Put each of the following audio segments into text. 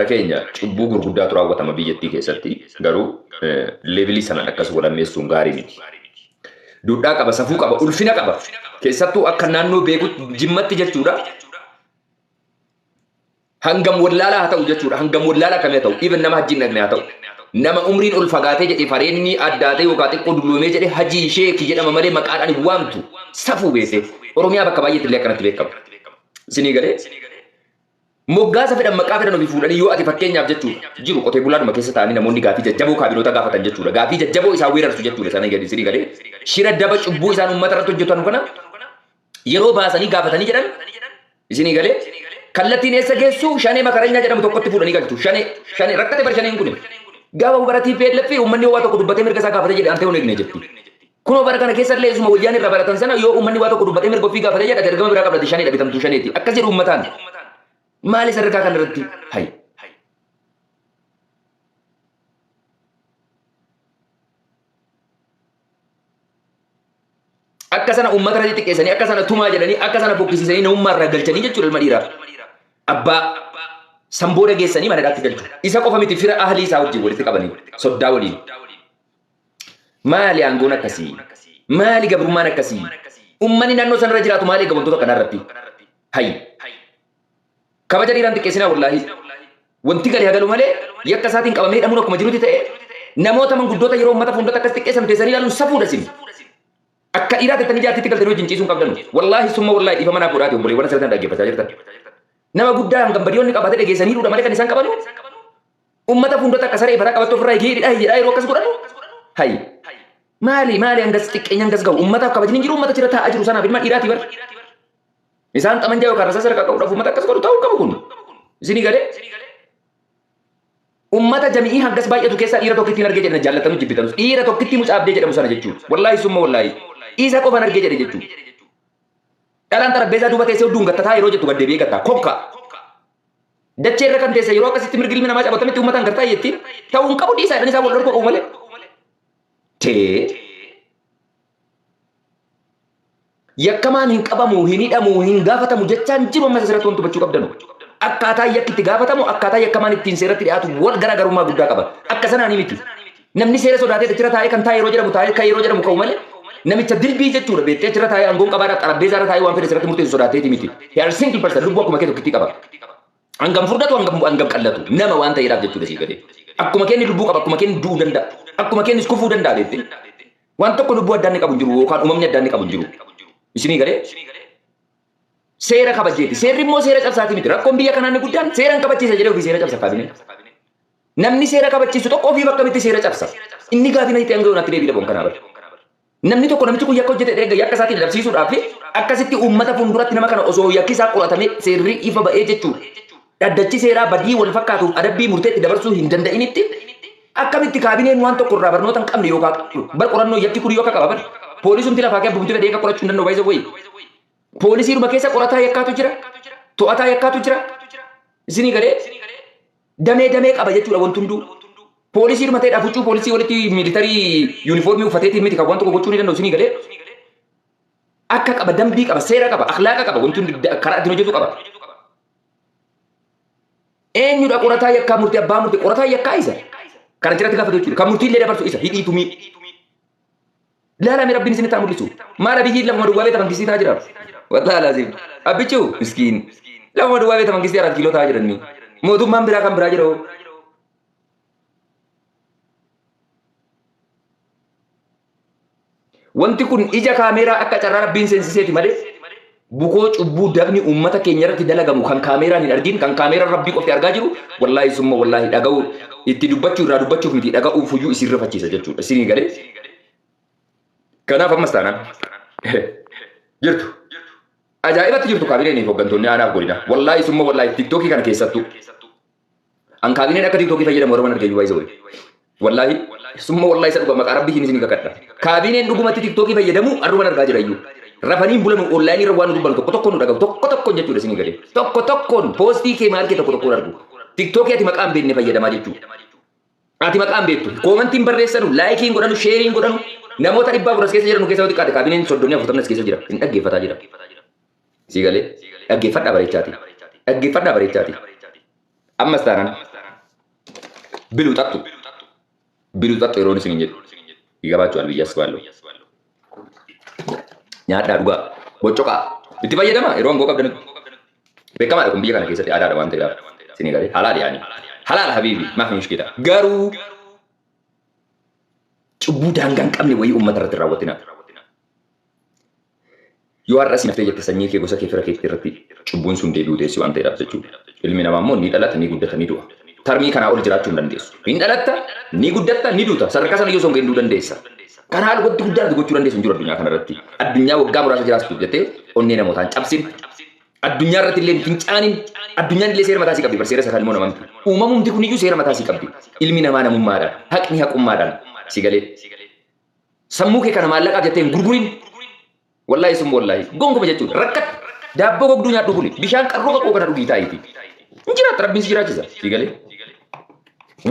Keenya cubbuu gurguddaatu raawwatama biyyattii keessatti, garuu levelii sanaan akkas walammeessuun gaarii miti. Duudhaa qaba, safuu qaba, ulfina qaba. Keessattuu akka naannoo beekutti Jimmatti jechuudha. Hangam wallaalaa haa ta'u jechuudha. Hangam wallaalaa kamii haa ta'u. Even nama hajji hin dhaqne haa ta'u. Nama umriin ol fagaatee jedhe fareenni addaatee yookaan xiqqoo dulloomee jedhe hajii sheeki jedhama malee maqaadhaan hin waamtu. Safuu beekee. Oromiyaa bakka baay'eetti illee akkanatti beekama. Isinii galee? Moggaasa fedhan, maqaa fedhan ofii fuudhanii, yoo ati fakkeenyaaf jechuudha jiru qotee bulaadhuma keessa ta'anii namoonni gaafii jajjaboo kaabinoota gaafatan jechuudha. Gaafii jajjaboo isaan weerarsu jechuudha sana gadi isinii galee. Shira daba cubbuu isaan uummata irratti hojjetan kana yeroo baasanii gaafatanii jedhan, isinii galee, kallattiin eessa geessu? Shanee makaranyaa jedhamu tokkotti fuudhanii galchu. Shanee shanee rakkate bar shaneen kun gaafa bara TPLF uummanni waa tokko dubbatee mirga isaa gaafatee jedhe antee hin eegne jetti. Kunoo bara kana keessa illee isuma wayyaan irraa baratan sana, yoo uummanni waa tokko dubbatee mirga ofii gaafatee jedhate ergama biraa qabdate, shaneedha, bitamtuu shaneeti. Akkas jedhu uummataan. Maali sadarkaa kana irratti? Hayi. Akka sana uummata irratti xiqqeessanii, akka sana tumaa jedhanii, akka sana fokkisiisanii namummaa irraa galchanii jechuudha ilma dhiiraa. Abbaa san booda geessanii mana hidhaatti galchu. Isa qofa miti, fira ahlii isaa wajjin walitti qabanii soddaa waliin. Maali aangoon akkasii? Maali gabrummaan akkasii? Uummanni naannoo sanarra jiraatu maali eega wantoota kanaa irratti? Hayi. Kabaja dhiiraan xiqqeessinaa wallaahi. Wanti gale hagalu malee, yakka isaatiin qabamee hidhamuun akkuma jirutti ta'e, namoota manguddoota yeroo uummata fuulduratti akkas xiqqeessan teessanii ilaaluun safuudha isin. Akka dhiiraa tettanii jaartiitti galtanii wajjin ciisuun qabdanu. Wallaahi summa wallaahi, dhiifama naaf godhaati obboleewwan asirratti dhaggeeffachaa jirtan. Nama guddaa hangam badiyoonni qabatee dhageessanii hidhuudha malee kan isaan qabanu. Uummata fuulduratti akka saree ifataa qabattee ofirraa eegee hidhaa jedhaa yeroo akkas godhanu. Hayi. Maali maali hangas xiqqeenya hangas gahu? Uummataaf kabajni hin jiru, uummata jira taa'aa jiru sanaaf ilma dhiiraati bar. Isaan xamanjaa yookaan rasaasa harkaa qabuudhaaf uummata akkas godhu ta'uu qabu kun. Isinii galee? Uummata jami'ii hangas baay'atu keessaa dhiira tokkittiin argee jedhan, jaallatanu jibbitanus. Dhiira tokkittii mucaa Abdee jedhamu sana jechuudha. Wallaahi summa wallaahi. Isa qofan argee jedhe jechuudha. Dhalaan xarabbeessaa duuba teessee hudduu gattataa yeroo jettu gad deebi'ee gattaa. Kokka. Dachee irra kan teesse yeroo akkasitti mirgi ilmi namaa cabatamitti uummataan gartaa jettiin ta'uu hin qabu, dhiisaa jedhanii isaan wal dhorkuu qabu malee. Tee. Yakkamaan hin qabamu, hin hidhamu, hin gaafatamu jechaan jiru ammas asirratti wanti hubachuu qabdanu. Akkaataa yakki itti gaafatamu, akkaataa yakkamaan ittiin seeratti dhiyaatu wal garaagarummaa guddaa qaba. Akka sanaanii miti. Namni seera sodaatee achirra taa'ee kan taa'e yeroo jedhamu taa'ee kan yeroo jedhamu ka'u malee, namicha dilbii jechuudha beektee achirra taa'ee aangoon qabaadhaaf xarabbeessaa irra taa'ee waan fedhe sirratti murteessu sodaateeti miti. He are single person, lubbuu akkuma kee tokkittii qaba. Hangam furdatu, hangam qallatu nama waan ta'eedhaaf jechuudha sii galee. Akkuma kenni lubbuu qaba, akkuma kenni du'uu danda'a, akkuma kennis kufuu danda'a beektee. Waan tokko lubbuu addaan ni qabu hin jiru yookaan uumamni addaan ni qabu hin jiru. Isinii galee? Seera kabajeeti. Seerri immoo seera cabsaati miti. Rakkoon biyya kanaa inni guddaan seera hin kabachiisa jedhee ofii seera cabsa kaabineen. Namni seera kabachiisu tokko ofiif akkamitti seera cabsa? Inni gaafii natti ta'e hanga yoonaatti deebii dhabuun kanaa bara. Namni tokko namichi kun yakka hojjete erga yakka isaatiin adabsiisuudhaaf akkasitti uummata fuulduratti nama kana osoo yakki isaa qoratamee seerri ifa ba'ee jechuudha. Dhaddachi seeraa badii wal fakkaatuuf adabbii murteetti dabarsuu hin danda'initti akkamitti kaabineen waan tokko irraa barnoota hin qabne yookaan bar qorannoo yakki kun yoo akka qaba bar poolisumti lafaa kee abbumti fedhee akka qorachuu hin danda'u baay'isa wayi. Poolisiidhuma keessa qorataa yakkaatu jira. To'ataa yakkaatu jira. Isinii galee damee damee qaba jechuudha wanti hunduu. Poolisiidhuma ta'edha, huccuu poolisii walitti miilitarii yuunifoormii uffateetiin miti kan waan tokko gochuu ni danda'u, isinii galee. Akka qaba, dambii qaba, seera qaba, akhlaaqa qaba, wanti hundi karaa ittiin hojjetu qaba. Eenyudha qorataa yakkaa, murtii abbaa murtii qorataa yakkaa isa? Kana jalatti gaafatu jechuudha. Kan murtii illee dabarsu isa hidhii tumii. Ilaalame Rabbiin isinitti haa mul'isu. Maal Abiyyiin lafuma duwwaa beeta mangistii ta'aa jira. Wallaahi laazim. Abbichuu miskiin. Lafuma duwwaa beeta mangistii 4 kiiloo ta'aa jiranni. Mootummaan biraa kan biraa jira hoo. Wanti kun ija kaameeraa akka carraa Rabbiin seensiseeti malee, bukoo cubbuu dabni uummata keenya irratti dalagamu kan kaameeraan hin argin, kan kaameeraan Rabbii qofti argaa jiru, wallaahi summa wallaahi, dhaga'u itti dubbachuu irraa dubbachuuf miti, dhaga'uuf iyyuu isin rifachiisa jechuudha. Isinii galee. Kanaaf ammas taanaan jirtu. Ajaa'ibatti jirtu kaabineen fi hooggantoonni aanaaf godina. Wallaahi summa wallaahi, tiktookii kana keessattuu. An kaabineen akka tiktookii fayyadamu warra argayu baay'isa wayi. Wallaahi summa wallaahi, isa dhuga maqaa Rabbiitiin isin kakadha. Kaabineen dhugumatti tiktookii fayyadamu arruman argaa jira iyyuu. Rafanii hin bulanu, onlaayinii irra waan nu dubbanu tokko tokkoon nu dhagahu, tokko tokkoon jechuudha, isinii galee. Tokko tokkoon poostii kee maal kee tokko tokkoon argu. Tiktookii ati maqaa hin beekne fayyadamaa jechuudha. Ati maqaa hin beektu. Koomantiin barreessanu, laayikiin godhanu, sheeriin godhanu, namoota 400 as keessa jiran keessa yoo xiqqaate kaabineen 30 40 as keessa jira. Hin dhaggeeffataa jira. Sii galee? Dhaggeeffadhaa bareechaati. Dhaggeeffadhaa bareechaati. Ammas taanaan biluu xaxxu. Biluu xaxxu yeroon isin jedhu. Gabaachuu biyyaas baalloo. Nyaadhaa dhugaa. Boccoqaa. Itti fayyadama yeroo aangoo qabdanitti. Beekamaadha kun biyya kana keessatti aadaadha waan ta'eedhaaf. Isinii galee halaal yaani. Halaal habiibi maaf mushkila. Garuu cubbuu daangaa hin qabne wayii uummata irratti raawwatina. Yoo har'a si naftee jette sanyii kee gosa kee fira keetti irratti cubbuun sun deebi'uu teessi waan ta'eedhaaf jechuudha. Ilmi namaa immoo ni dhalata, ni guddata, ni du'a. Tarmii kanaa ol jiraachuu hin dandeessu. Hin dhalatta, ni guddatta, ni duuta. Sadarkaa sana yoo osoo hin du'uu dandeessa. Kanaa ol wanti guddaan ati gochuu dandeessu hin jiru addunyaa kana irratti. Addunyaa waggaa muraasa jiraattu jettee onnee namootaan cabsin. Addunyaa irratti illee fincaanin. Addunyaan illee seera mataa isii qabdi. Bar seera isa kan immoo nama miti. Uumamumti kuniyyuu seera mataa isii qabdi. Ilmi namaa namummaadhaan, haqni haqummaadhaan si galee. Sammuu kee kana maallaqaaf jettee hin gurgurin. Wallaahi sun wallaahi gonkuma jechuudha. Rakkat daabboo gogduu nyaadhu buli. Bishaan qarroo qaqoo kana dhugii taa'iiti. Hin jiraatta, rabbiin si jiraachisa. Si galee.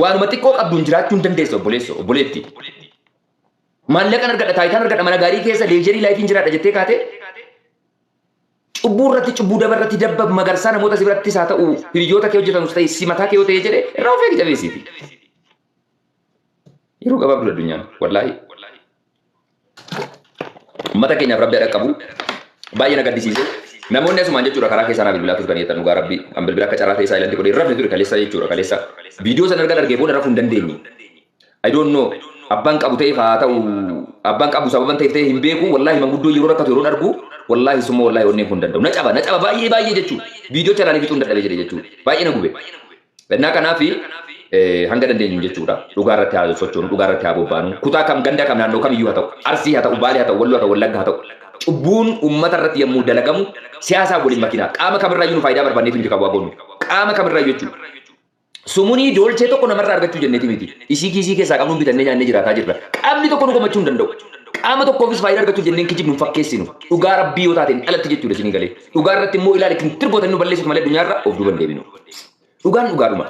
Waanuma xiqqoo qabduun jiraachuu hin dandeessa obboleesso obboleetti. Maallaqan argadha, taayitaan argadha, mana gaarii keessa luxury lifeiin jiraadha jettee kaatee cubbuu irratti cubbuu, daba irratti dabba magarsaa namoota si birattis haa ta'u, hiriyoota kee hojjetanus ta'e, si mataa kee yoo ta'e jedhe irraa of eegi, jabeessiiti. Yeroo gabaabduu addunyaan wallaahi. Uummata keenyaaf rabbi haadha qabu baay'ee na gaddisiise. Namoonni asumaan jechuudha karaa keessaa naa bilbilaa turtan jettan, dhugaa rabbi an bilbila akka carraa ta'e silent godhee rafne ture kaleessa jechuudha. Kaleessa viidiyoo sana erga argee booda rafuu hin dandeenye. I don't know, abbaan qabu ta'eef haa ta'u, abbaan qabu sababan ta'eef ta'e hin beeku. Wallaahi manguddoo yeroo rakkatu yeroon argu, wallaahi summa wallaahi onneen kun danda'u na caba, na caba baay'ee baay'ee jechuudha. Viidiyoo chalaalee fixuun dadhabee jedhe jechuudha, baay'ee na gube. Innaa kanaafi hanga dandeenyu jechuudha. Dhugaa irratti haa sochoonu, dhugaa irratti haa bobbaanu. Kutaa kam, ganda kam, naannoo kam iyyuu haa ta'u, Arsii haa ta'u, Baalee haa ta'u, Walloo haa ta'u, Wallagga haa ta'u. Cubbuun uummata irratti yommuu dalagamu siyaasaa waliin makinaa. Qaama kamirraayyuu nu faayidaa barbaanneeti miti kan waa goonu. Qaama kamirraayyuu jechuudha. Sumunii doolchee tokko namarraa argachuu jenneeti miti. Isii kiisii keessaa qabnuun bitannee nyaannee jiraataa jirra. Qaamni tokko nu gammachuu hin danda'u. Qaama tokkoofis faayidaa argachuu jenneen kijibnu hin fakkeessinu. Dhugaa rabbii yoo taateen alatti jechuudha isinii galee. Dhugaa irratti immoo ilaali tirgootanii nu balleessuuf malee addunyaarra of duuba hin deebinu. Dhugaan dhugaadhuma.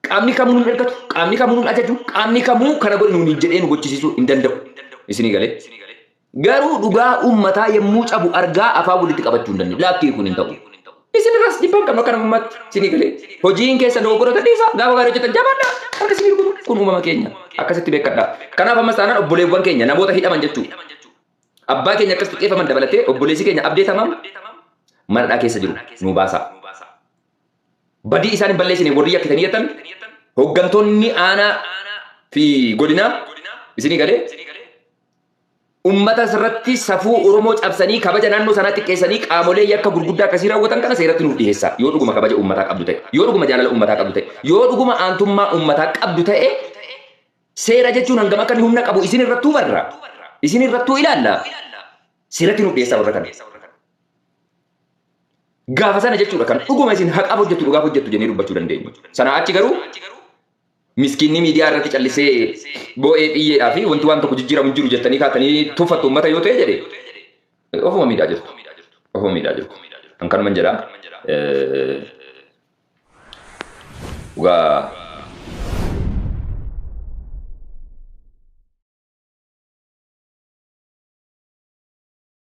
Qaamni kamuu nun ergatu, qaamni kamuu nun ajaju, qaamni kamuu kana godhi nuun jedhee nu gochisiisuu hin danda'u. Isinii galee. Garuu dhugaa uummataa yommuu cabu argaa afaan walitti qabachuu hin dandeenyu. Laakkii kun hin ta'u. Isin irraas dhibbaan qabnu akka namummaatti isinii galee. Hojiin keessan dogoggorota dhiisa, gaafa gaarii hojjetan jabaadha. Harka isinii rukutu kun uumama keenya. Akkasitti beekadha. Kanaaf ammas taanaan obboleewwan keenya namoota hidhaman jechuudha. Abbaa keenya akkas xiqqeeffaman dabalatee obboleessi keenya abdeetamam manadhaa keessa jiru nuu baasaa. Badii isaan hin balleessine warri yakkitanii jettan hooggantoonni aanaa fi godinaa, isinii galee, ummata irratti safuu Oromoo cabsanii kabaja naannoo sanaa xiqqeessanii qaamolee yakka gurguddaa akkasii raawwatan kana seeratti nuuf dhiyeessa. Yoo dhuguma kabaja uummataa qabdu ta'e, yoo dhuguma jaalala uummataa qabdu ta'e, yoo dhuguma aantummaa uummataa qabdu ta'e, seera jechuun hangam akka inni humna qabu isin irrattuu barra. Isin irrattuu ilaalla. Seeratti nuuf dhiyeessaa warra kana. Gaafa sana jechuudha kan dhuguma isin haqaaf hojjettu, dhugaaf hojjettu jennee dubbachuu dandeenyu. Sanaa achi garuu miskiinni miidiyaa irratti callisee boo'ee xiyyeedhaa fi wanti waan tokko jijjiiramu hin jiru jettanii kaatanii tuffattu uummata yoo ta'e jedhe ofuma miidhaa jirtu. Ofuma miidhaa jirtu. Kan kanuman jedhaa. Dhugaa